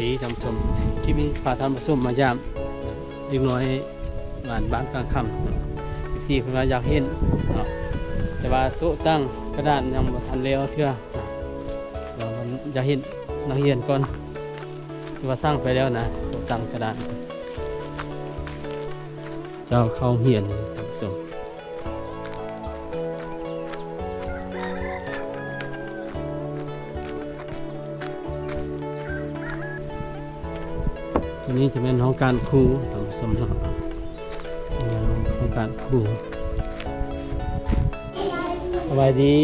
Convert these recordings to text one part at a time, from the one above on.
ດີທ່ານຜູ້ຊົມ ຄລິບນີ້ພາທ່ານຜູ້ຊົມມາຢາມເດັກນ້ອຍງານບ້ານກາງຄ່ຳ ເອັຟຊີເພິ່ນວ່າຢາກເຫັນເນາະ ແຕ່ວ່າໂຕະຕັ່ງກະດານຍັງບໍ່ທັນແລ້ວເທື່ອ ວ່າມັນຢາກເຫັນນັກຮຽນກ່ອນ ແຕ່ວ່າສ້າງໄປແລ້ວນະ ໂຕະຕັ່ງກະດານ ເຈົ້າເຂົ້າໂຮງຮຽນທ່ານຜູ້ຊົມ. ຕົວນີ້ຈະແມ່ນຫ້ອງການຄູທ່ານຜູ້ຊົມເນາະ ຫ້ອງການຄູ. ສະບາຍດີ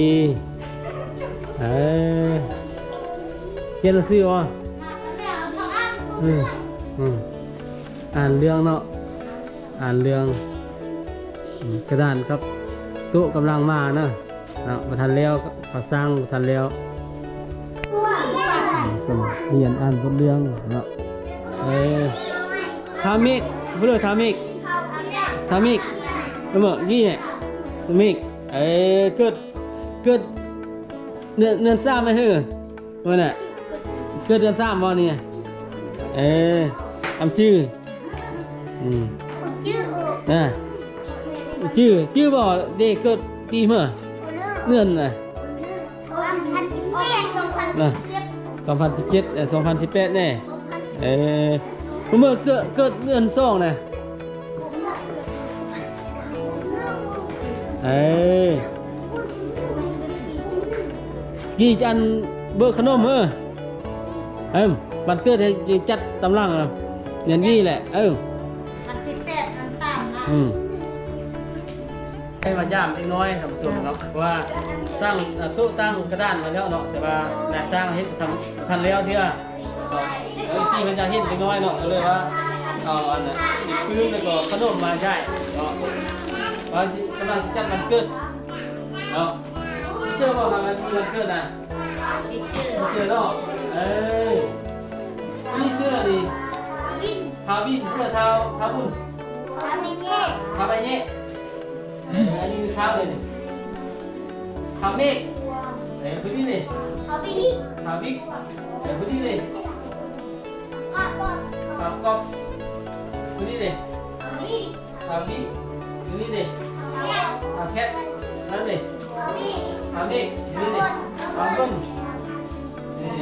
ເອີ ຮຽນໜັງສືບໍ່? ອືມ ອືມ ອ່ານເລື່ອງເນາະ ອ່ານເລື່ອງ ອືມ ກະດານກັບໂຕະກຳລັງມານະ ເນາະ ບໍ່ທັນແລ້ວ ເຂົາສ້າງບໍ່ທັນແລ້ວ ຮຽນອ່ານບົດເລື່ອງເນາະ. ເອີ ທາມິກ ເພິ່ນເອີ້ນທາມິກ ທາມິກ ເມື່ອກີ້ນີ້ ທາມິກ ເອີ ເກີດ ເກີດເດືອນ ເດືອນສາມໄປເຮີ ເພິ່ນນະ ເກີດເດືອນສາມບໍ່ນີ້? ເອີ ອຳຈື່ ອືມ ບໍ່ຈື່ ນະ ຈື່ ຈື່ບໍ່ ເດ ເກີດປີເມື່ອ ເດືອນນະ ສອງພັນສິບແປດ ສອງພັນສິບເຈັດ ເອີ ສອງພັນສິບແປດ ແນ່ ເອີ ເມື່ອເກີດ ເກີດເດືອນສອງນະ. ເອີ ກີ້ຈັນເບີກຂະໜົມເຮີ ເອີ ວັນເກີດໃຫ້ຈັດຕາມຫຼັງ ແມ່ນກີ້ແຫຼະ ເອີ ວັນທີແປດ ວັນສາມນະ ອືມ ໃຫ້ມາຢາມເດັກນ້ອຍທ່ານຜູ້ຊົມເນາະ ເພາະວ່າສ້າງ ອາ ໂຕະຕັ່ງກະດານມາແລ້ວເນາະ ແຕ່ວ່ານາຍຊ່າງເຮັດບໍ່ທັນ ບໍ່ທັນແລ້ວເທື່ອ. ເອີ ເອັຟຊີເພິ່ນຢາກເຫັນເດັກນ້ອຍເນາະ ກໍເລີຍວ່າເອົາອັນນັ້ນ ປືນ ແລ້ວກໍຂະໜົມມາໃຫ້ເນາະ ວ່າຊິ ກຳລັງຊິຈັດວັນເກີດເນາະ. ເຈີບໍ່ຫາ ວັນເກີດນະ? ເຈີເນາະ ເອີ ນີ້ຊື່ອັນນີ້ ທາວິນ ເພື່ອທາວ ທາບຸນ ທາເມເຍ ທາເມເຍ ເອີ ອັນນີ້ຄືທາວເລີຍນີ້ ທາເມກ ເອີ ຜູ້ນີ້ເດ ທາວິກ ທາວິກ ເອີ ຜູ້ນີ້ເດ ທາກອບ ທາກອບ ຜູ້ນີ້ເດ ທາວິກ ທາວິກ ຜູ້ນີ້ເດ ທາແຄດ ນັ້ນເດ ທາເມກ ທາເມກ ນີ້ເດ ທາບົນ ນີ້ເດ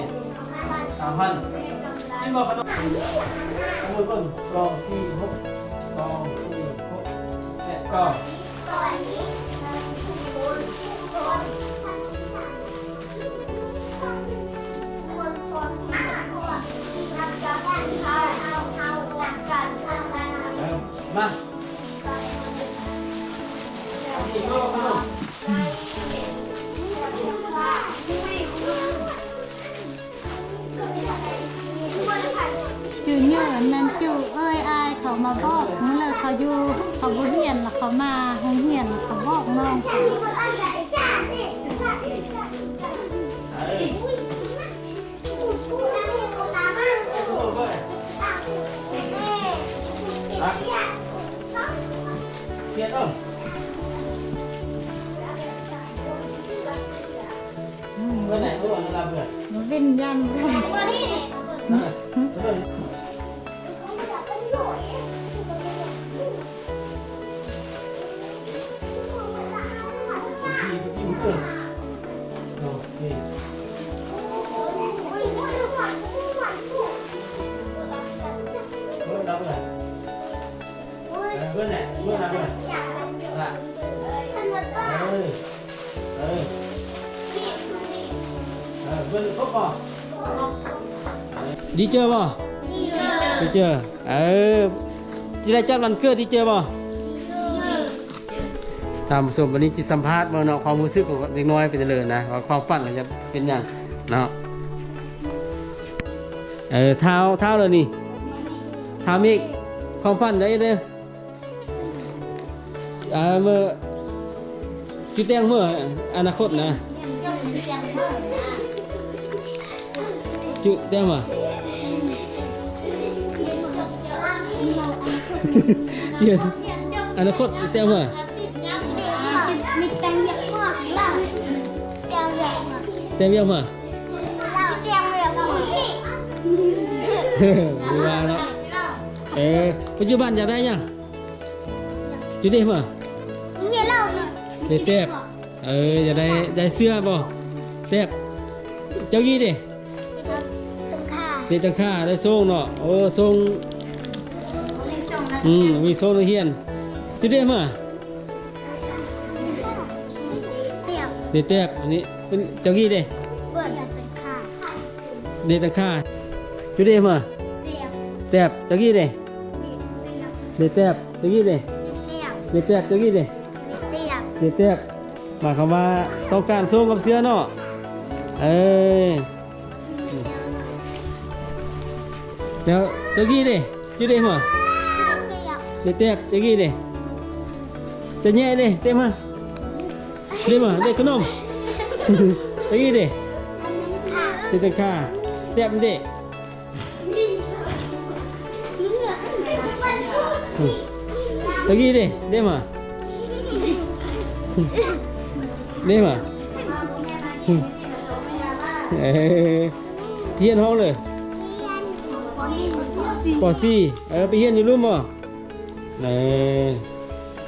ສາມພັນ ເຫັນບໍ່ຂະໜົມ ເບິ່ງ ສອງ ສີ່ ຫົກ ສອງ ສີ່ ຫົກ ແປດ ເກົ້າ ເອີ ມາ ເອົາອີກເນາະ ເອົາຂະໜົມ. ຈື່ເຍີ້ ອັນແມ່ນຈື່ເອື້ອຍອ້າຍເຂົາມາບອກ ມື້ເລີເຂົາຢູ່ ເຂົາບໍ່ຮຽນ ແລ້ວເຂົາມາໂຮງຮຽນ ເຂົາບອກນ້ອງເຂົາ. ດີເຈີບໍ່? ດີເຈີ ເອີ ຊິໄດ້ຈັດວັນເກີດດີເຈີບໍ່? ທ່ານຜູ້ຊົມ ວັນນີ້ຊິສຳພາດເບິ່ງເນາະ ຄວາມຮູ້ສຶກຂອງເດັກນ້ອຍເປັນຈັ່ງໃດນະ ວ່າຄວາມຝັນລາວຈະເປັນຫຍັງເນາະ. ເອີ ທ້າວ ທ້າວເລີຍນີ້ ຖາມອີກ ຄວາມຝັນໄດ້ເດີ. ອ່າ ເມື່ອ ຈຸແຕ່ງເມື່ອອະນາຄົດນະ ຈຸແຕ່ງມາ ອະນາຄົດແຕ່ງມາ ແຕ່ງວຽກມາ. ເອີ ວ່າເນາະ. ເອີ ປັດຈຸບັນຢາກໄດ້ຫຍັງ? ຢູ່ເດ້ມາ ເຢລາວ ເດ້ແຕັບ. ເອີ ຢາກໄດ້ ຢາກໄດ້ເສື້ອບໍ່? ແຕັບ. ເຈົ້າກີ້ເດ້? ເດ້ຕັງຄາ ເດ້ຕັງຄາ ໄດ້ໂສ້ງເນາະ. ໂອ້ ໂສ້ງ ມີໂສ້ງນັກຮຽນ ອືມ ມີໂສ້ງນັກຮຽນ. ຈຸເດມາ ແຕັບ ເດ້ແຕັບ. ອັນນີ້ເປັນເຈົ້າກີ້ເດ້? ເດ້ຕັງຄາ ເດ້ຕັງຄາ. ຈຸເດມາ ແຕັບ ເຈົ້າກີ້ເດ້? ເດ້ແຕັບ ເຈົ້າກີ້ເດ້? ເດ້ແຕັບ ເຈົ້າກີ້ເດ້? ເດ້ແຕັບ. ໝາຍຄວາມວ່າຕ້ອງການໂສ້ງກັບເສື້ອເນາະ. ເອີ ແລ້ວເຈົ້າກີ້ເດ້? ຈຸເດມາ ເດ້ແຕັບ. ເຈົ້າກີ້ເດ້? ຈະແຍ່ເດ້ ເດມາ ເດມາ ເດ້ຂະໜົມ. ເຈົ້າກີ້ເດ້? ເດ້ຕັງຄາ ແຕັບເດ້. ຕະກີ້ເດ້ ເດ້ມາ ເດ້ມາ. ເອີ ຮຽນຫ້ອງເລີຍ? ປໍສີ່. ເອີ ໄປຮຽນຢູ່ລຸ່ມບໍ່? ເອີ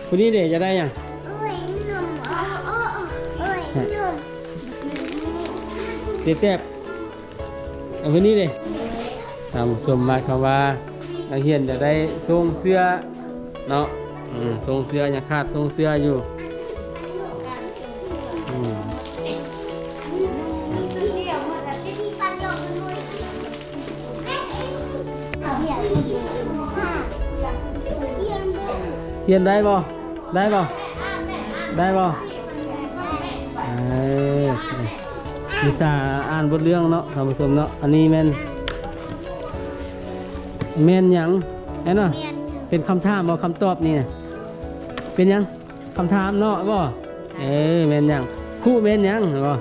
ຜູ້ນີ້ເດ້ ຢາກໄດ້ຫຍັງ? ເດແຕັບ. ເອົາ ຜູ້ນີ້ເດ້ ທ່ານຜູ້ຊົມ. ໝາຍຄວາມວ່ານັກຮຽນຈະໄດ້ໂສ້ງເສື້ອເນາະ. ອືມ ໂສ້ງເສື້ອ ຍັງຂາດໂສ້ງເສື້ອຢູ່. ອືມ ຮຽນໄດ້ບໍ່? ໄດ້ບໍ່? ໄດ້ບໍ່? ເອີ ວິຊາອ່ານບົດເລື່ອງເນາະ ທ່ານຜູ້ຊົມເນາະ. ອັນນີ້ແມ່ນ ແມ່ນຫຍັງ? ແມ່ນບໍ່? ແມ່ນ ເປັນຄຳຖາມບໍ່? ຄຳຕອບນີ້ນະ ເປັນຫຍັງ? ຄຳຖາມເນາະ ບໍ່? ເອີ ແມ່ນຫຍັງ? ຄຸແມ່ນຫຍັງ? ບໍ່?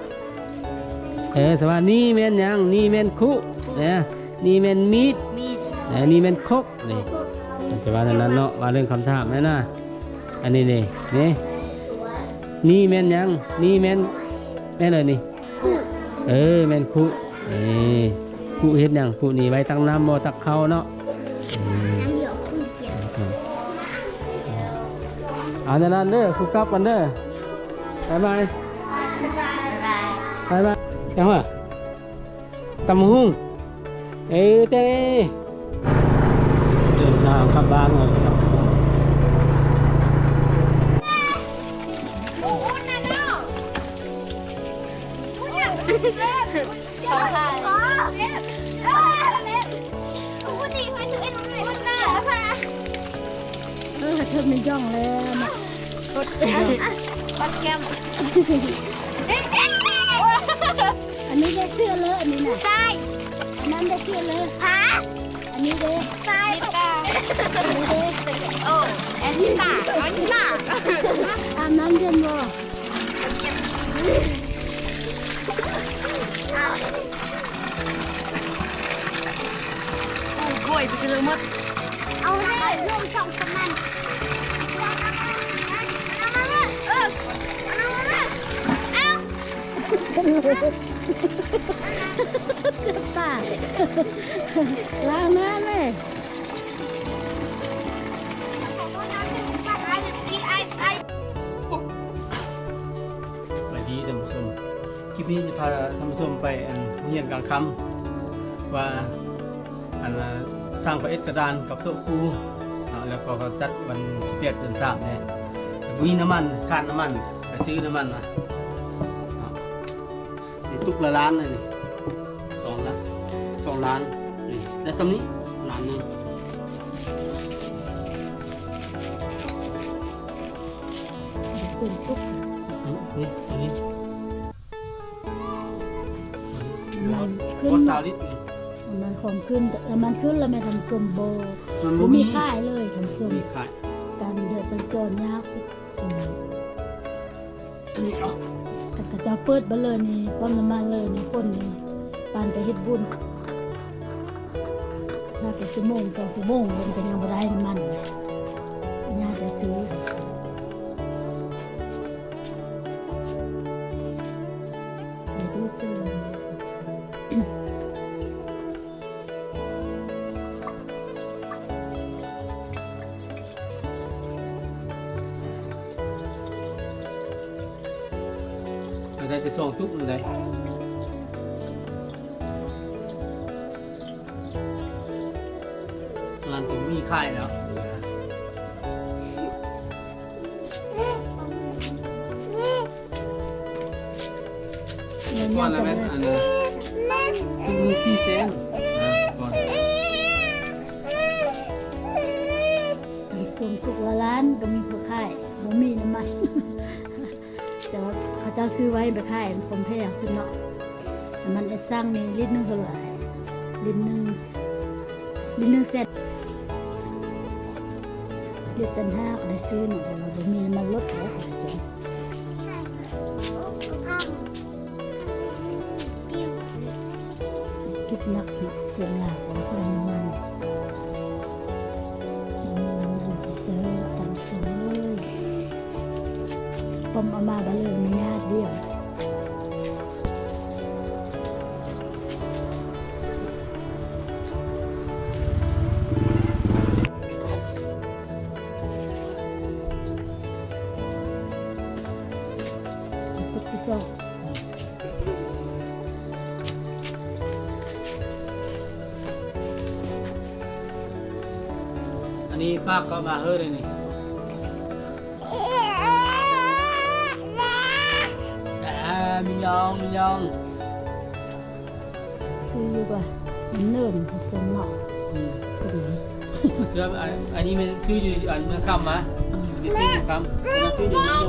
ເອີ ສະວ່າ ນີ້ແມ່ນຫຍັງ? ນີ້ແມ່ນຄຸ ເອີ ນີ້ແມ່ນມີດ ມີດ ເອີ ນີ້ແມ່ນຄົກ. ນີ້ ມັນຈະວ່າແນວນັ້ນເນາະ ວ່າເລື່ອງຄຳຖາມແມ່ນນະ. ອັນນີ້ນີ້ ນີ້ ນີ້ແມ່ນຫຍັງ? ນີ້ແມ່ນ ແມ່ນເລີຍນີ້ ຄຸ ເອີ ແມ່ນຄຸ. ເອີ ຄຸເຮັດຫຍັງ? ຄຸນີ້ໄວ້ຕັກນ້ຳບໍ່? ຕັກເຂົ້າເນາະ. ເອີ ເອົາແນວນັ້ນເດີ ຄຸກັບກັນເດີ. ບາຍບາຍ ບາຍບາຍ. ຫຍັງຫວາ? ຕຳບັກຫຸ່ງ. ເອີ ເຕັ້ ເດີນທາງກັບບ້ານເຮົາເລີຍເນາະ. ເອີ ເທິງແມ່ນຢ່ອງແລ້ວເນາະ ກົດ ປັດແກ້ມ. ອັນນີ້ໄດ້ເສື້ອເລີ ອັນນີ້ນະ ຊາຍ. ອັນນັ້ນໄດ້ເສື້ອເລີ ຫາ ອັນນີ້ເດ້ ຊາຍ. ອັນນີ້ເດ້ ໂອ້ ແອນຕາ ແອນຕາ. ອາບນ້ຳເຢັນບໍ່? ໂອ້ຍ ໄປເລີຍໝົດ. ເອົາເລີຍ ລົງສອງສາມອັນ. ເອົາມາເລີຍ ເອີ ເອົາມາເລີຍ ເອົາ. ປາກ ລ້າງໜ້າແມ່. ສະບາຍດີທ່ານຜູ້ຊົມ, ຄລິບນີ້ຈະພາທ່ານຜູ້ຊົມໄປ ອັນ ໂຮງຮຽນກາງຄຳ ວ່າ ອັນ ສ້າງພະເອດກະດານກັບໂຕະຄູເນາະ, ແລ້ວກໍເຂົາຈັດວັນທີແປດເດືອນສາມແດ່. ແຕ່ບໍ່ມີນ້ຳມັນ, ຂາດນ້ຳມັນ, ໄປຊື້ນ້ຳມັນມາເນາະ. ນີ້ຕຸກລະລ້ານເລີຍນີ້ ສອງລ້ານ ສອງລ້ານ. ນີ້ໄດ້ສ່ຳນີ້ ລ້ານໜຶ່ງ. ຕຸກ ນີ້ ນີ້ ນີ້ ນ້ຳມັນຂຶ້ນ ບໍ່ ຊາວລິດນີ້. ນ້ຳມັນຂອງຂຶ້ນ ນ້ຳມັນຂຶ້ນແລ້ວແມ່ນທ່ານຜູ້ຊົມ ບໍ່ ມັນບໍ່ມີ ບໍ່ມີຂາຍເລີຍທ່ານຜູ້ຊົມ. ມີຂາຍ ການເດີນສັນຈອນຍາກສຸດ. ນີ້ເອົາ ຄັນເຂົາເຈົ້າເປີດເບີດເລີຍນີ້ ປ້ຳນ້ຳມັນເລີຍນີ້ ຄົນນີ້ປານໄປເຮັດບຸນ. ຖ້າໄປຊົ່ວໂມງສອງຊົ່ວໂມງ ເພິ່ນກໍຍັງບໍ່ໄດ້ນ້ຳມັນນະ ຍາກໄປຊື້. ໄປດູດຊື້. ນ້ຳມັນ ໄປສອງຈຸກນີ້ໄດ໋ ງານກໍມີຂາຍແລ້ວ. ກ່ອນລະແມ່ນອັນນັ້ນ ຄືສີ່ແສນ ອ່າ ກ່ອນ ສົມທຸກລະລ້ານກໍມີຜູ້ຂາຍ ບໍ່ມີນ້ຳມັນ ແຕ່ວ່າເຂົາເຈົ້າຊື້ໄວ້ໄປຂາຍຄົນແພງສຸດເນາະ. ນ້ຳມັນແອັດຊັງນີ້ລິດໜຶ່ງເທົ່າໃດ? ລິດໜຶ່ງ ລິດໜຶ່ງແສນ ເຈັດແສນຫ້າກໍໄດ້ຊື້ເນາະ ເພາະວ່າບໍ່ມີນ້ຳມັນລົດແລ້ວ. ຄິດໜັກເນາະ ຄົນລາວບໍ່ມີນ້ຳມັນ ບໍ່ມີນ້ຳມັນໄປຊື້ຕາມຊຸມເລີຍ ປ້ອມເອົາມາບາດເລີຍມີຍາດດຽວ. ອັນນີ້ຝາກເຂົ້າມາເຮີ້ເດ້ນີ້ ອ່າ ມີຍອງ ມີຍອງ. ຊື້ຢູ່ບໍ່ ເນີນຫົກສົມເນາະ ອືມ ເສື້ອ ອັນ ອັນນີ້ແມ່ນຊື້ຢູ່ອັນເມືອງຄຳມາ ອືມ ໄປຊື້ເມືອງຄຳ ຊື້ຢູ່ເມືອງຄຳ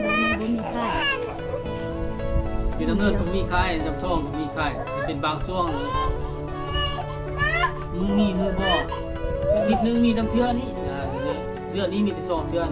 ບໍ່ມີ ບໍ່ມີຂາຍ ຢູ່ນຳເນີນກໍມີຂາຍ ນຳທອງກໍມີຂາຍ ເປັນບາງຊ່ວງ ມື້ມີມື້ບໍ່ ອາທິດໜຶ່ງມີນຳເທື່ອນີ້ ອ່າ ເດືອນນີ້ມີແຕ່ສອງເທື່ອ.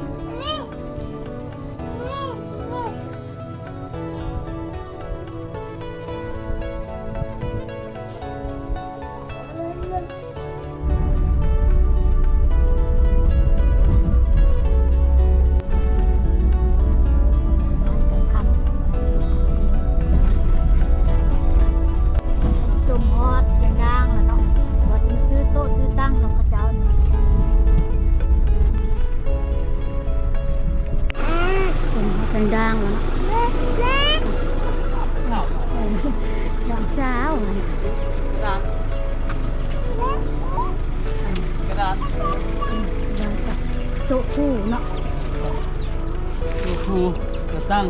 ສົມຮອດແກງດາງແລ້ວເນາະ ວ່າຈະມາຊື້ໂຕະຊື້ຕັ່ງນຳເຂົາເຈົ້ານີ້. ເປັນຫົວແປງດ່າງແລ້ວເນາະ ເອີ ສາມສາວ ກະດານ ກະດານ ໂຕະຄູ່ເນາະ ໂຕະຄູ່ ກະຕັ້ງ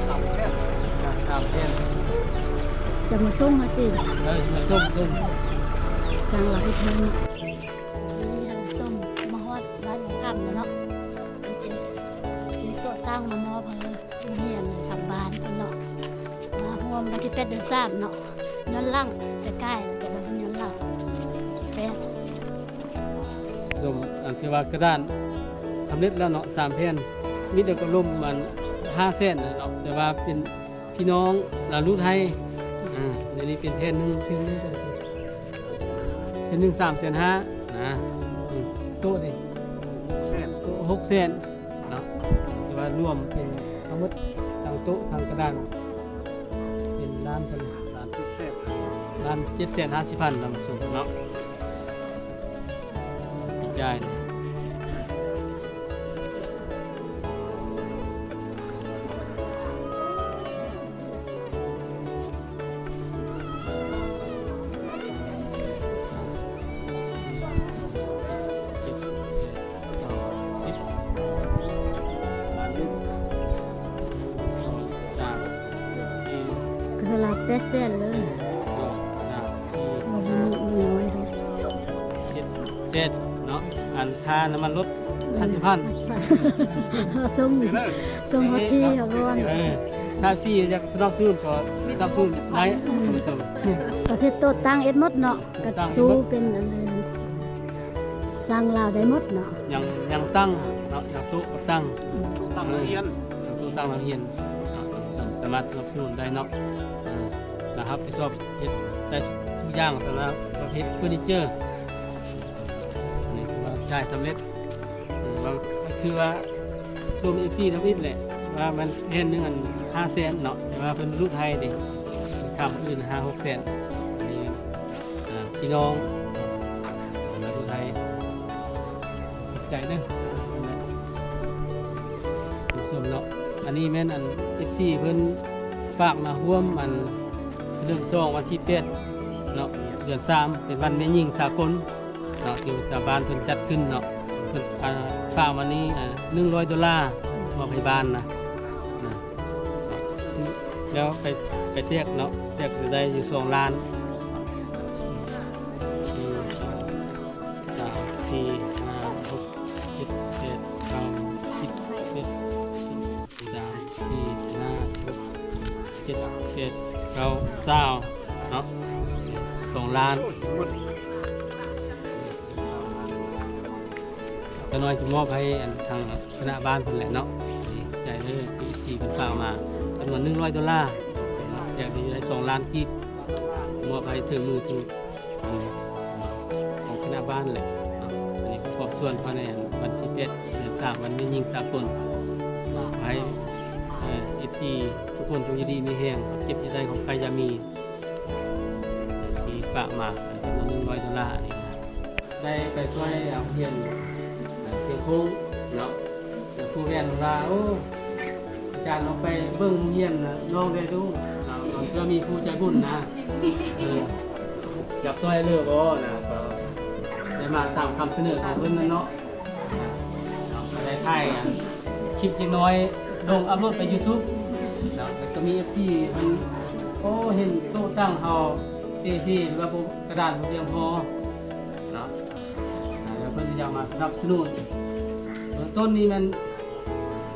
ສາມແຜ່ນ ສາມແຜ່ນ ຈະມາສົ່ງໃຫ້ຕິ ເອີ ມາສົ່ງ ສົ່ງ ສ້າງລາວເຮັດເຮືອນ. ນີ້ທ່ານຜູ້ຊົມ ມາຮອດບ້ານຫົວຄ່ຳແລ້ວເນາະ ເຈົ້າ ຊື້ໂຕະຕັ່ງມາມອບໃຫ້ໂຮງຮຽນທາງບ້ານເພິ່ນເນາະ ມາຮ່ວມວັນທີແປດເດືອນສາມເນາະ ຍ້ອນຫຼັງແຕ່ກາຍແລ້ວ ແຕ່ວ່າຍ້ອນຫຼັງແປດ ຊົມ ອັນທີ່ວ່າກະດານສຳເລັດແລ້ວເນາະ ສາມແຜ່ນ ມີແຕ່ກະລົມອັນຫ້າແສນເນາະ ແຕ່ວ່າເປັນ ພີ່ນ້ອງລາວລຸດໄທ ອ່າ ດຽວນີ້ເປັນແຜ່ນໜຶ່ງ ແຜ່ນໜຶ່ງ ແຜ່ນໜຶ່ງສາມແສນຫ້ານະ ອືມ ໂຕະເດ ຫົກແສນ ໂຕະຫົກແສນເນາະ ຖືວ່າລວມເປັນທັງໝົດ ທັງໂຕະ ທັງກະດານ ເປັນລ້ານເທົ່າໃດ? ລ້ານເຈັດແສນຫ້າສິບພັນ ທ່ານຜູ້ຊົມເນາະ. ກະລະແປດແສນເລີຍ ສອງ ສາມ ສີ່ ຫ້າ ຫົກ ເຈັດ ເຈັດ ເຈັດເນາະ ອັນຄ່ານ້ຳມັນລົດ ຫ້າສິບພັນ ຫ້າສິບພັນ ສົ່ງ ສົ່ງຮອດທີ່ເຮົາກ່ອນ ເອີ ຖ້າເອັຟຊີ ຢາກສະໜັບສະໜູນກໍສະໜັບສະໜູນໄດ້ ອືມ ທ່ານຜູ້ຊົມ ປະເພດໂຕະຕັ່ງເຮັດໝົດເນາະ ກະຕູ້ເປັນອັນ ຊ່າງລາວໄດ້ໝົດເນາະ ຍັງ ຍັງຕັ່ງເນາະ ຍັງໂຕະກັບຕັ່ງ ອືມ ຕັ້ງນັກຮຽນ ເອີ ຕັ້ງນັກຮຽນ ອ່າ ສາມາດສະໜັບສະໜູນໄດ້ເນາະ ອ່າ ລະຮັບຜິດຊອບເຮັດໄດ້ທຸກຢ່າງ ສຳລັບປະເພດເຟີນີເຈີ ອັນນີ້ຖືວ່າຈ່າຍສຳເລັດ ເອີ ວ່າ ຄືວ່າລວມເອັຟຊີທຳອິດແຫຼະ ວ່າມັນແຜ່ນໜຶ່ງອັນຫ້າແສນເນາະ ແຕ່ວ່າເພິ່ນຫຼຸດໃຫ້ເດ້ ທຳອື່ນຫ້າຫົກແສນ ອັນນີ້ ອ່າ ພີ່ນ້ອງ ອ່າ ມາຢູ່ໄທ ຂອບໃຈເດີ. ເນາະ. ອັນນີ້ແມ່ນອັນ ເອັຟຊີ ເພິ່ນຝາກມາຮ່ວມອັນສະເຫຼີມສະຫຼອງວັນທີແປດເນາະ ເດືອນສາມ ເປັນວັນແມ່ຍິງສາກົນເນາະ ທີ່ຊາວບ້ານເພິ່ນຈັດຂຶ້ນເນາະ. ເພິ່ນ ອ່າ ຝາກມານີ້ ອ່າ ໜຶ່ງຮ້ອຍໂດລາ ມອບໃຫ້ບ້ານນະ ນະ ແລ້ວໄປ ໄປແຈກເນາະ ແຈກໄດ້ຢູ່ສອງລ້ານ ໜຶ່ງ ສອງ ສາມ ສີ່ ຫ້າ ຫົກ ເຈັດ ແປດ ເກົ້າ ສິບ ສິບເອັດ ສາມ ສີ່ ຫ້າ ຫົກ ເຈັດ ແປດ ເກົ້າ ຊາວເນາະ ສອງລ້ານ. ຈັກໜ່ອຍຊິມອບໃຫ້ອັນທາງຄະນະບ້ານເພິ່ນແຫຼະເນາະ. ໃຈເດີ ທີ່ ເອັຟຊີ ເພິ່ນຝາກມາຈຳນວນໜຶ່ງຮ້ອຍໂດລາເນາະ ແຈກໄດ້ສອງລ້ານກີບ ມອບໃຫ້ເຖິງມືເຖິງ ຂອງຄະນະບ້ານແຫຼະເນາະ. ອັນນີ້ກໍຄອບສ່ວນເຂົ້າໃນວັນທີແປດ ເດືອນສາມ ວັນແມ່ຍິງສາກົນ. ຂໍໃຫ້ ເອີ ເອັຟຊີ ທຸກຄົນຈົ່ງຢູ່ດີມີແຮງ ເຈັບຢ່າໄດ້ ຂອງໄຂ້ຢ່າມີ ທີ່ຝາກມາຈຳນວນໜຶ່ງຮ້ອຍໂດລານີ້ນະ ໄດ້ໄປຊ່ວຍໂຮງຮຽນ ເອີ ພຽງໂຄ້ງເນາະ. ແຕ່ຄູແວ່ນວ່າ ໂອ້ ອາຈານລອງໄປເບິ່ງໂຮງຮຽນນະ ນ້ອງແດ່ດູ ເອີ ເພື່ອມີຜູ້ໃຈບຸນນະ ເອີ ຢາກຊ່ວຍເຫຼືອບໍ່ນະ ກໍໄດ້ມາຕາມຄຳສະເໜີຂອງເພິ່ນນັ້ນເນາະ. ເຮົາກໍໄດ້ຖ່າຍອັນຄລິບຈັກໜ້ອຍ ລົງອັບໂຫຼດໄປຢູທູບເນາະ. ແລ້ວກໍມີເອັຟຊີເພິ່ນ ໂອ້ ເຫັນໂຕະຕັ່ງເຮົາເປ່ເພ ຫຼືວ່າບໍ່ ກະດານບໍ່ພຽງພໍເນາະ. ອ່າ ແລ້ວເພິ່ນຢາກມາສະໜັບສະໜູນ. ເບື້ອງຕົ້ນນີ້ແມ່ນ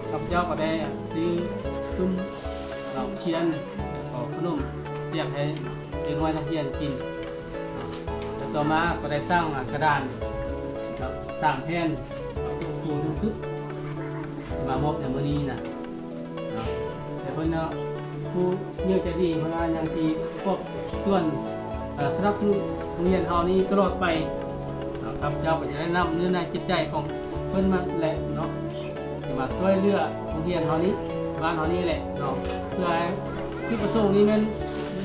ຂ້າພະເຈົ້າກໍໄດ້ ອ່າ ຊື້ຊຸມເຫຼົ້າຂຽນ ແລ້ວກໍຂະໜົມແຈກໃຫ້ເດັກນ້ອຍນັກຮຽນກິນເນາະ. ແລ້ວຕໍ່ມາກໍໄດ້ສ້າງ ອ່າ ກະດານເນາະ ສາມແຜ່ນ ເອົາໂຕະປູໜຶ່ງປຶກ ມາມອບໃນມື້ນີ້ນະ. ເນາະ ແຕ່ເພິ່ນເນາະ ຜູ້ໃຫຍ່ໃຈດີເພິ່ນວ່າຍັງຊິປະກອບສ່ວນ ເອີ ສະໜັບສະໜູນໂຮງຮຽນເຮົານີ້ຕະຫຼອດໄປເນາະ. ຂ້າພະເຈົ້າກໍຈະໄດ້ນຳເນື້ອໃນຈິດໃຈຂອງເພິ່ນມາແຫຼະເນາະ ຈະມາຊ່ວຍເຫຼືອໂຮງຮຽນເຮົານີ້ ບ້ານເຮົານີ້ແຫຼະເນາະ. ເພື່ອໃຫ້ ຈຸດປະສົງນີ້ແມ່ນ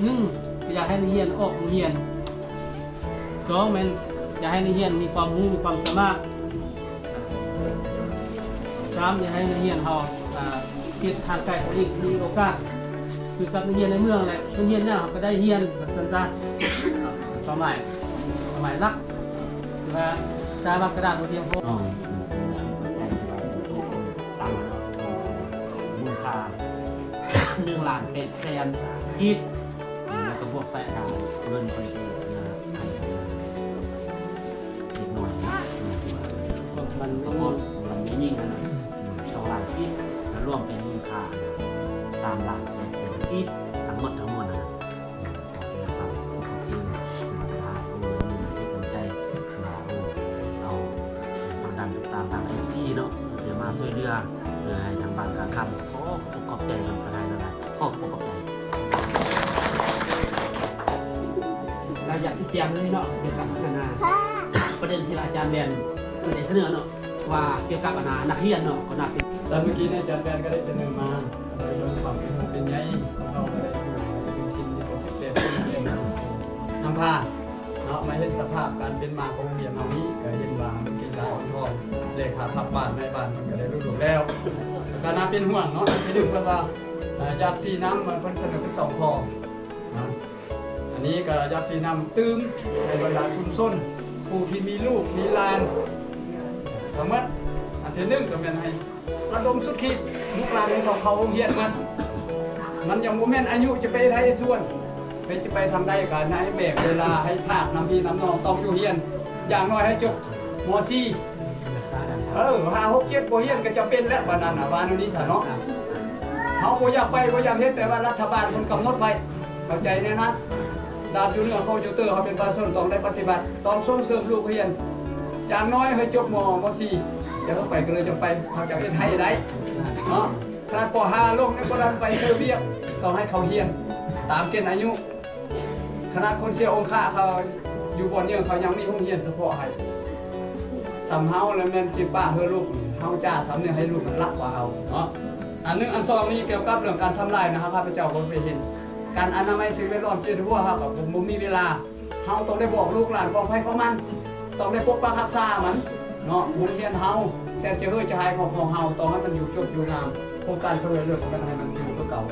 ໜຶ່ງ ກໍຢາກໃຫ້ນັກຮຽນອອກໂຮງຮຽນ, ສອງ ແມ່ນຢາກໃຫ້ນັກຮຽນມີຄວາມຮູ້ ມີຄວາມສາມາດ, ສາມ ຢາກໃຫ້ນັກຮຽນເຮົາ ອ່າ ເຮັດທາງກາຍຂອງເອງ ມີໂອກາດຄືກັບນັກຮຽນໃນເມືອງແຫຼະ, ເພິ່ນຮຽນຫຍັງເຮົາກໍໄດ້ຮຽນ ວ່າຊັ້ນຊະ. ເປົ້າໝາຍ ເປົ້າໝາຍຫຼັກ ຄືວ່າສາມາດກະດານບໍ່ພຽງພໍ. ອໍ ຕັ້ງ ມູນຄ່າ ໜຶ່ງລ້ານແປດແສນກີບ ແລ້ວກໍບວກໃສ່ ອ່າ ເງິນໄປອີກນະ ໃຫ້ເດັກນ້ອຍນະ ມັນ ມັນມີຍິງຫັ້ນນະ ສອງລ້ານກີບ ແລ້ວລວມເປັນມູນຄ່າສາມລ້ານແປດແສນກີບ ທັງໝົດທັງມວນຫັ້ນນະ. ຂໍສະແດງຄວາມຂອບໃຈ ສາທຸ ມີນ້ຳຈິດນ້ຳໃຈ ວ່າ ໂອ້ ເອົາ ທາງດ້ານຕິດຕາມທາງ ເອັຟຊີ ເນາະ ເພື່ອມາຊ່ວຍເຫຼືອ ເພື່ອໃຫ້ທາງບ້ານກາງຄຳ. ຂໍຂອບໃຈນຳສະຫາຍຫຼາຍໆ ຂໍຂອບໃຈ. ລະຢາກຊີ້ແຈງເລີຍເນາະ ກ່ຽວກັບອັນນາ ປະເດັນທີ່ອາຈານແວ່ນໄດ້ສະເໜີເນາະ ວ່າກ່ຽວກັບອັນນາ ນັກຮຽນເນາະ ກໍນັກຮຽນ. ແລະເມື່ອກີ້ນີ້ອາຈານແວ່ນກໍໄດ້ສະເໜີມາ ໂດຍຄວາມເປັນຫ່ວງເປັນໃຍ ພວກເຮົາກໍໄດ້ຮູ້ເຖິງສິ່ງທີ່ເກີດຂຶ້ນ ນຳພາ ເນາະ ມາເຫັນສະພາບການເປັນມາຂອງໂຮງຮຽນເຮົານີ້ ກໍເຫັນວ່າເປັນກິດສາອ່ອນທອນ ເລຂາພັກບ້ານນາຍບ້ານເພິ່ນກໍໄດ້ຫຼຸດລົງແລ້ວ ກໍໜ້າເປັນຫ່ວງເນາະ. ທີໜຶ່ງເພິ່ນວ່າ ເອີ ຢາກຊີນຳ ເພິ່ນສະເໜີເປັນສອງຂໍ້ນະ. ອັນນີ້ກໍຢາກຊີ້ນຳຕື່ມໃຫ້ບັນດາຊຸມຊົນ ຜູ້ທີ່ມີລູກມີຫຼານທັງໝົດ. ອັນທີໜຶ່ງກໍແມ່ນໃຫ້ ລະດົມສຸດຂີດ ລູກຫຼານຂອງເຂົາເຂົ້າໂຮງຮຽນໝົດ. ມັນຍັງບໍ່ແມ່ນອາຍຸຈະໄປເຮັດໄຮ່ເຮັດສວນ ໄປ ຈະໄປທາງໃດກໍໃຫ້ແບກເວລາ ໃຫ້ພາກນຳພີ່ນຳນ້ອງ ຕ້ອງຢູ່ຮຽນ ຢ່າງໜ້ອຍໃຫ້ຈົບ ມ.ສີ່. ເອີ ຫ້າ ຫົກ ເຈັດ ບໍ່ຮຽນກໍຈຳເປັນແລ້ວ ບາດນັ້ນນະ ວ່າແນວນີ້ຊະເນາະ. ເຮົາບໍ່ຢາກໄປ ບໍ່ຢາກເຮັດ ແຕ່ວ່າລັດຖະບານເພິ່ນກຳນົດໄວ້ ເຂົ້າໃຈແນວນັ້ນ. ດາບຢູ່ເໜືອຄອມພິວເຕີ ເຮົາເປັນປະຊາຊົນຕ້ອງໄດ້ປະຕິບັດ ຕ້ອງສົ່ງເສີມລູກຮຽນ ຢ່າງໜ້ອຍໃຫ້ຈົບ ມ.ສີ່ ຢ່າເພິ່ງໄປກໍເລີຍຈັ່ງໄປ ເຮົາຈະເຮັດໃຫ້ໄດ້ເນາະ. ຂະໜາດ ປໍຫ້າ ລົງຍັງບໍ່ທັນໄປເຊີວຽກ ຕ້ອງໃຫ້ເຂົາຮຽນຕາມເກນອາຍຸ. ຂະໜາດຄົນເສຍອົງຄະເຂົາຢູ່ບ່ອນເຍິງ ເຂົາຍັງມີໂຮງຮຽນສະເພາະໃຫ້. ສ່ຳເຮົາລະແມ່ນຈິປະເຮີລູກ ເຮົາຈ້າສ່ຳນີ້ໃຫ້ລູກມັນລັກກວ່າເຮົາເນາະ. ອັນໜຶ່ງ ອັນສອງນີ້ກ່ຽວກັບເລື່ອງການທຳລາຍນະ ຂ້າພະເຈົ້າກໍໄປເຫັນ ການອະນາໄມສິ່ງແວດລ້ອມເຂດຫົວເຮົາກໍບໍ່ມີເວລາ. ເຮົາຕ້ອງໄດ້ບອກລູກຫຼານຂອງໃຜຂອງມັນ ຕ້ອງໄດ້ປົກປັກຮັກສາມັນເນາະ. ໂຮງຮຽນເຮົາ ແສນຈະເຮີຈະຫາຍຂອງ ຂອງເຮົາ ຕ້ອງໃຫ້ມັນຢູ່ຈົບຢູ່ງາມ. ໂຄງການຊ່ວຍເຫຼືອ ກໍແມ່ນໃຫ້ມັນຢູ່ຄືເກົ່າ,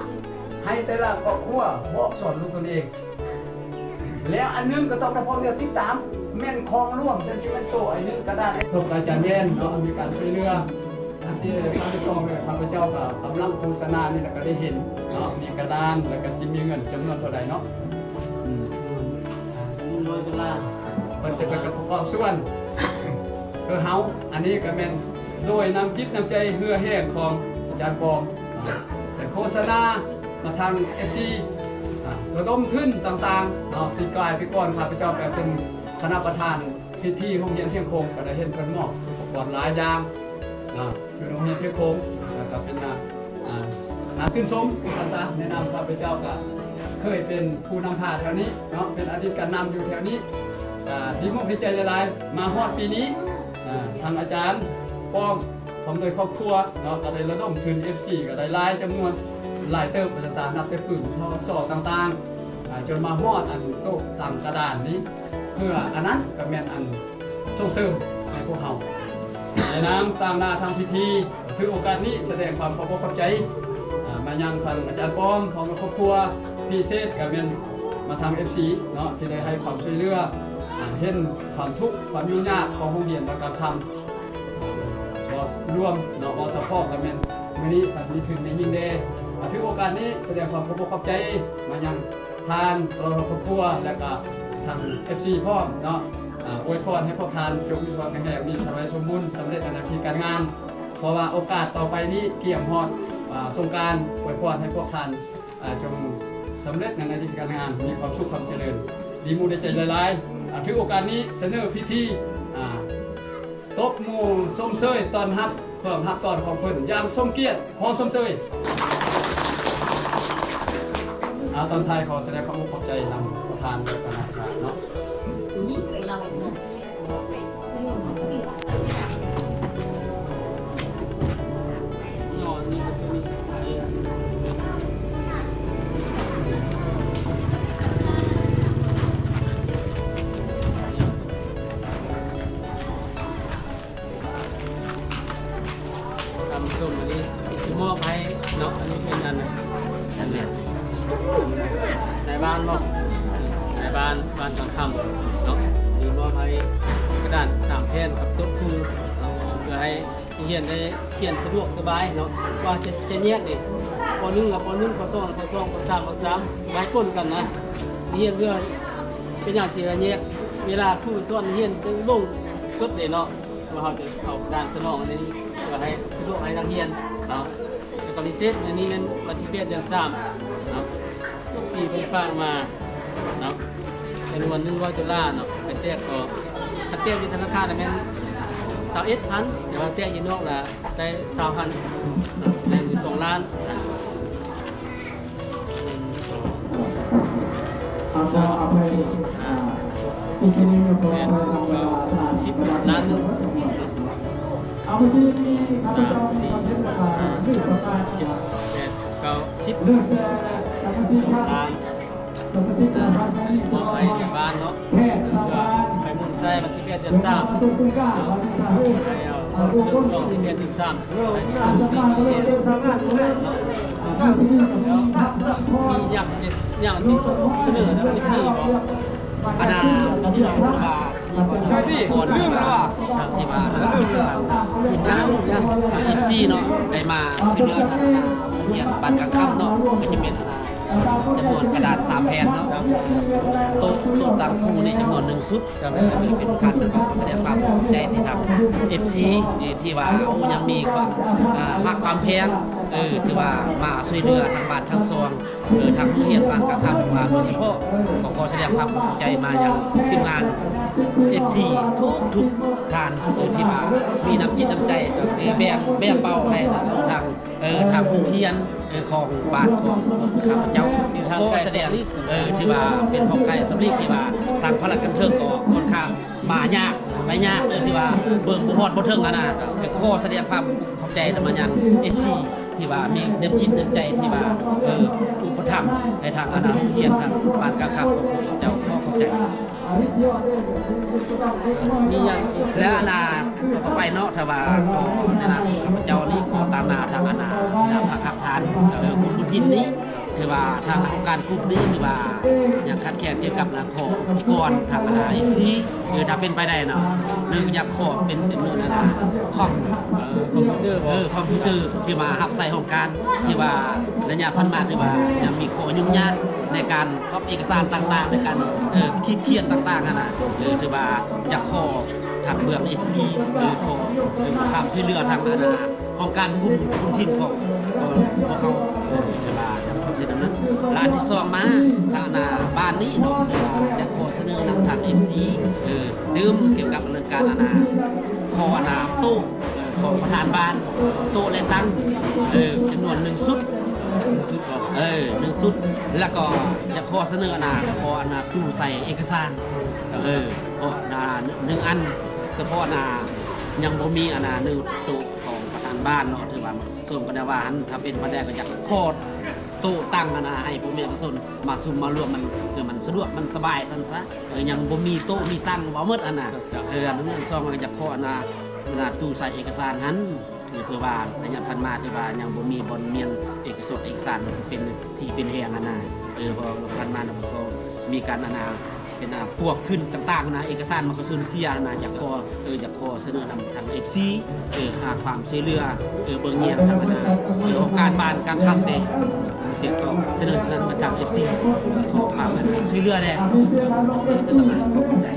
ໃຫ້ແຕ່ລະຄອບຄົວບອກສອນລູກຕົນເອງ. ແລ້ວອັນໜຶ່ງກໍຕ້ອງໄດ້ພ້ອມແນວຕິດຕາມ ແມ່ນຂອງລວມ ເຊັ່ນຊິແມ່ນໂຕ ອັນໜຶ່ງກະດານ ຂອບໃຈອາຈານແວ່ນເນາະ ມີການຊ່ວຍເຫຼືອ. ອັນທີ່ຄັ້ງທີສອງເລີຍ ຂ້າພະເຈົ້າກໍກຳລັງໂຄສະນານີ້ ແລ້ວກໍໄດ້ເຫັນເນາະ ມີກະດານ ແລ້ວກໍຊິມີເງິນຈຳນວນເທົ່າໃດເນາະ. ອືມ ອ່າ ໜຶ່ງຮ້ອຍໂດລາ ເພິ່ນຈະໄປປະກອບສ່ວນ ຄືເຮົາ. ອັນນີ້ກໍແມ່ນໂດຍນ້ຳຈິດນ້ຳໃຈເຫື່ອແຮງຂອງອາຈານປອມ ໄດ້ໂຄສະນາມາທາງເອັຟຊີ ອ່າ ລະດົມທຶນຕ່າງໆເນາະ. ປີກາຍ ປີກ່ອນ ຂ້າພະເຈົ້າໄປເປັນຄະນະປະທານ ພິທີໂຮງຮຽນພຽງໂຂງ ກໍໄດ້ເຫັນເພິ່ນມອບອຸປະກອນຫຼາຍຢ່າງເນາະ ຢູ່ໂຮງຮຽນພຽງໂຂງ ແລ້ວກໍເປັນໜ້າ ອ່າ ໜ້າຊື່ນຊົມວ່າຊັ້ນຊະ. ໃນນາມຂ້າພະເຈົ້າກໍເຄີຍເປັນຜູ້ນຳພາແຖວນີ້ເນາະ ເປັນອະດີດການນຳຢູ່ແຖວນີ້ ກໍດີມຸກດີໃຈຫຼາຍໆ. ມາຮອດປີນີ້ ອ່າ ທາງອາຈານປ້ອມ ພ້ອມດ້ວຍຄອບຄົວເນາະ ກໍໄດ້ລະດົມທຶນເອັຟຊີ ກໍໄດ້ຫຼາຍຈຳນວນ ຫຼາຍເຕີບ ວ່າຊັ້ນຊະ ນັບແຕ່ປືນ ທ.ສ. ຕ່າງໆ ອ່າ ຈົນມາຮອດອັນໂຕະຕັ່ງກະດານນີ້ ເພື່ອອັນນັ້ນກໍແມ່ນອັນສົ່ງເສີມໃຫ້ພວກເຮົາ. ໃນນາມຕາງໜ້າທາງພິທີ ຖືໂອກາດນີ້ສະແດງຄວາມຂອບອົກຂອບໃຈ ອ່າ ມາຍັງທາງອາຈານປ້ອມ ພ້ອມກັບຄອບຄົວ, ພິເສດກໍແມ່ນມາທາງເອັຟຊີເນາະ ທີ່ໄດ້ໃຫ້ຄວາມຊ່ວຍເຫຼືອ ອ່າ ເຫັນຄວາມທຸກຄວາມຫຍຸ້ງຍາກຂອງໂຮງຮຽນບ້ານກາງຄຳ ເວົ້າລວມເນາະ ເວົ້າສະເພາະກໍແມ່ນມື້ນີ້ກໍມີທຶນໄດ້ຍິນແດ່. ອ່າ ຖືໂອກາດນີ້ສະແດງຄວາມຂອບອົກຂອບໃຈມາຍັງທ່ານ ຕະຫຼອດຄອບຄົວ ແລະກະທາງເອັຟຊີພ້ອມເນາະ. ອາ ອວຍພອນໃຫ້ພວກທ່ານຈົ່ງມີສຸຂະພາບແຂງແຮງ ມີສະໄໝສົມບູນ ສຳເລັດໃນໜ້າທີ່ການງານ ເພາະວ່າໂອກາດຕໍ່ໄປນີ້ກຽມຮອດ ອາ ສົງການ. ອວຍພອນໃຫ້ພວກທ່ານ ອາ ຈົ່ງສຳເລັດໃນໜ້າທີ່ການງານ ມີຄວາມສຸກຄວາມຈະເລີນ ດີມຸກດີໃຈຫຼາຍໆ. ອາ ຖືໂອກາດນີ້ສະເໜີພິທີ ອາ ຕົບມືຊົມເຊີຍຕ້ອນຮັບເຄື່ອງຮັບຕ້ອນຂອງເພິ່ນຢ່າງສົມກຽດ. ຂໍຊົມເຊີຍ. ອາ ຕອນທ້າຍຂໍສະແດງຄວາມຂອບໃຈນຳປະທານ ແລະ ຄະນະເນາະ. ທ່ານຜູ້ຊົມ ອັນນີ້ຊິມອບໃຫ້ເນາະ ອັນນີ້ເປັນອັນ ອັນນາຍບ້ານເນາະ ນາຍບ້ານບ້ານກາງຄຳເນາະ ຊິມອບໃຫ້ກະດານສາມແຜ່ນກັບໂຕະຄູເນາະ ເພື່ອໃຫ້ ນັກຮຽນໄດ້ຂຽນສະດວກສະບາຍເນາະ ວ່າຈະ ຈະແຍກເດ້ ປໍໜຶ່ງລະປໍໜຶ່ງ ປໍສອງລະປໍສອງ ປໍສາມລະປໍສາມ ໄວ້ປົນກັນນະ. ນັກຮຽນເພື່ອເປັນຫຍັງທີ່ວ່າແຍກ ເວລາຄູສອນນັກຮຽນຈະຫຼົງເກີບເດ້ເນາະ ວ່າເຮົາຈະເອົາການສະໜອງອັນນີ້ ເພື່ອໃຫ້ສະດວກໃຫ້ນັກຮຽນເນາະ. ແລ້ວກໍພິເສດອັນນີ້ແມ່ນວັນທີແປດເດືອນສາມເນາະ ເອັຟຊີເພິ່ນຝາກມາເນາະ ຈຳນວນໜຶ່ງຮ້ອຍໂດລາເນາະ ໄປແຈກ ກໍຄັນແຈກຢູ່ທະນາຄານນະແມ່ນຊາວເອັດພັນ ແຕ່ວ່າແຈກຢູ່ນອກລະໄດ້ຊາວພັນເນາະ ໄດ້ຢູ່ສອງລ້ານ ສອງ ຫ້າ ແປດ ສິບ ລ້ານໜຶ່ງ ສາມ ສີ່ ຫ້າ ຫົກ ເຈັດ ແປດ ເກົ້າ ສິບ ສອງລ້ານ ມອບໃຫ້ແກ່ບ້ານເນາະ ເພື່ອໄປໝູນໃຊ້ວັນທີແປດເດືອນສາມ ໃຫ້ເອົາເລີ່ມຕ້ອງທີ່ແປດເດືອນສາມ ໃຫ້ມີຫຍັງ ຫຍັງທີ່ສະເໜີນະ ເອັຟຊີ ບໍ່? ອັນນ່າ ທີ່ວ່າ ທີ່ວ່າ ທີ່ວ່າ ທາງເອັຟຊີເນາະ ໄດ້ມາຊ່ວຍເຫຼືອທາງໂຮງຮຽນບ້ານກາງຄຳເນາະ ກໍຈະເປັນ ອ່າ ຈຳນວນກະດານສາມແຜ່ນເນາະ ໂຕະ ໂຕະຕັ່ງຄູນີ້ຈຳນວນໜຶ່ງຊຸດ ກໍເປັນການສະແດງຄວາມຂອບໃຈທີ່ທາງເອັຟຊີ ທີ່ ທີ່ວ່າ ໂອ້ ຍັງມີຄວາມ ອ່າ ຮັກຄວາມແພງ ເອີ ທີ່ວ່າມາຊ່ວຍເຫຼືອທາງບ້ານທາງຊ່ອງ ເອີ ທາງໂຮງຮຽນບ້ານກາງຄຳ ວ່າໂດຍສະເພາະ ກໍຂໍສະແດງຄວາມຂອບໃຈມາຍັງທີມງານເອັຟຊີທຸກໆທ່ານ ເອີ ທີ່ວ່າມີນ້ຳຈິດນ້ຳໃຈ ເອີ ແບ່ງ ແບ່ງເບົາໃຫ້ທາງ ເອີ ທາງໂຮງຮຽນ ເອີ ຂອງບ້ານຂອງຂ້າພະເຈົ້າ ກໍສະແດງ ເອີ ຖືວ່າເປັນຂອງໄກສຳລີກ ທີ່ວ່າທາງພາກລັດຂັ້ນເທິງກໍຂ້ອນຂ້າງມາຍາກ ໄປຍາກ ເອີ ທີ່ວ່າເບິ່ງບໍ່ຮອດບໍ່ເຖິງຫັ້ນນະ ກໍຂໍສະແດງຄວາມຂອບໃຈນຳມາຍັງເອັຟຊີ ທີ່ວ່າມີນ້ຳຈິດນ້ຳໃຈ ທີ່ວ່າ ເອີ ອຸປະຖຳໃຫ້ທາງອັນນາໂຮງຮຽນ ທາງບ້ານກາງຄຳຂອງພວກເຈົ້າ ຂໍຂອບໃຈ. ມີຫຍັງອີກ? ແລະ ອັນນ່າ ຕໍ່ໄປເນາະ ຖ້າວ່າຂໍໃນນາມຂອງຂ້າພະເຈົ້ານີ້ ຂໍຕາງໜ້າທາງອັນນ່າ ຄະນະພັກຮາກຖານ ເອີ ຄຸນບຸນຖິ່ນນີ້ ຖືວ່າທາງອົງການກຸ່ມນີ້ ຖືວ່າຍັງຂາດແຄນກ່ຽວກັບ ນະ ຂໍອຸປະກອນທາງອັນນ່າ ເອັຟຊີ ເອີ ຖ້າເປັນໄປໄດ້ເນາະ ໜຶ່ງ ຢາກຂໍເປັນ ເປັນອັນນ່າ ຄອມ ເອີ ຄອມພິວເຕີ ເອີ ຄອມພິວເຕີ ທີ່ມາຮັບໃຊ້ຫ້ອງການ ທີ່ວ່າໄລຍະຜ່ານມາ ທີ່ວ່າຍັງມີຂໍ້ຫຍຸ້ງຍາກໃນການ ກັບເອກະສານຕ່າງໆ ໃນການ ເອີ ຂີດຂຽນຕ່າງໆ ຫັ້ນນະ ເອີ ຖືວ່າຢາກຂໍທາງເບື້ອງ ເອັຟຊີ ເອີ ຂໍ ເອີ ຄວາມຊ່ວຍເຫຼືອທາງອັນນ່າ ຂອງການຄຸມ ຄຸມທີມຂອງ ເອີ ພວກເຮົາ ເອີ ຖືວ່າຢາກຂໍເຊີນນຳນັ້ນ. ລະອັນທີສອງມາ ທາງອັນນ່າ ບ້ານນີ້ເນາະ ຖືວ່າຢາກຂໍສະເໜີນຳທາງ ເອັຟຊີ ເອີ ຕື່ມກ່ຽວກັບເລື່ອງການອັນນ່າ ຂໍອັນນ່າ ໂຕະ ເອີ ຂອງປະທານບ້ານ ໂຕະ ແລະ ຕັ່ງ ເອີ ຈຳນວນໜຶ່ງຊຸດ ເອີ ໜຶ່ງຊຸດ ແລ້ວກໍຢາກຂໍສະເໜີອັນນ່າ ຂໍອັນນ່າ ຕູ້ໃສ່ເອກະສານ ເອີ ເພາະອັນນ່າ ໜຶ່ງອັນ ສະເພາະອັນນ່າ ຍັງບໍ່ມີອັນນ່າ ໜຶ່ງໂຕະຂອງປະທານບ້ານເນາະ ຖືວ່າສົມກັນໄດ້ວ່າຫັ້ນ ຖ້າເປັນໄປໄດ້ກໍຢາກຂໍໂຕະຕັ່ງອັນນ່າ ໃຫ້ພໍ່ແມ່ປະຊາຊົນມາຊຸມມາລວມ ມັນ ເພື່ອມັນສະດວກມັນສະບາຍຊັ້ນຊະ ເອີ ຍັງບໍ່ມີໂຕະມີຕັ່ງ ເວົ້າໝົດອັນນ່າ ເອີ ອັນໜຶ່ງ ອັນສອງ ກໍຢາກຂໍອັນນ່າ ອັນນ່າ ຕູ້ໃສ່ເອກະສານຫັ້ນ ເພື່ອວ່າໄລຍະຜ່ານມາ ທີ່ວ່າຍັງບໍ່ມີບ່ອນມ້ຽນເອກະສົດເອກະສານເປັນທີ່ເປັນແຫ່ງຫັ້ນນະ ເອີ ເພາະວ່າຜ່ານມານະ ມັນກໍມີການອັນນ່າ ເປັນອັນນ່າ ພວກຂຶ້ນຕ່າງໆນະ ເອກະສານມັນກໍສູນເສຍຫັ້ນນະ ຢາກຂໍ ເອີ ຢາກຂໍສະເໜີນຳທາງ ເອັຟຊີ ເອີ ຫາຄວາມຊ່ວຍເຫຼືອ ເອີ ເບິ່ງແຍງທາງອັນນ່າ ເອີ ອົງການບ້ານກາງຄຳແດ່ ທີ່ເຂົາສະເໜີນັ້ນມາທາງ ເອັຟຊີ ຂໍຄວາມອັນຊ່ວຍເຫຼືອແດ່ ເອີ ຈະສະມາ ຂອບໃຈ.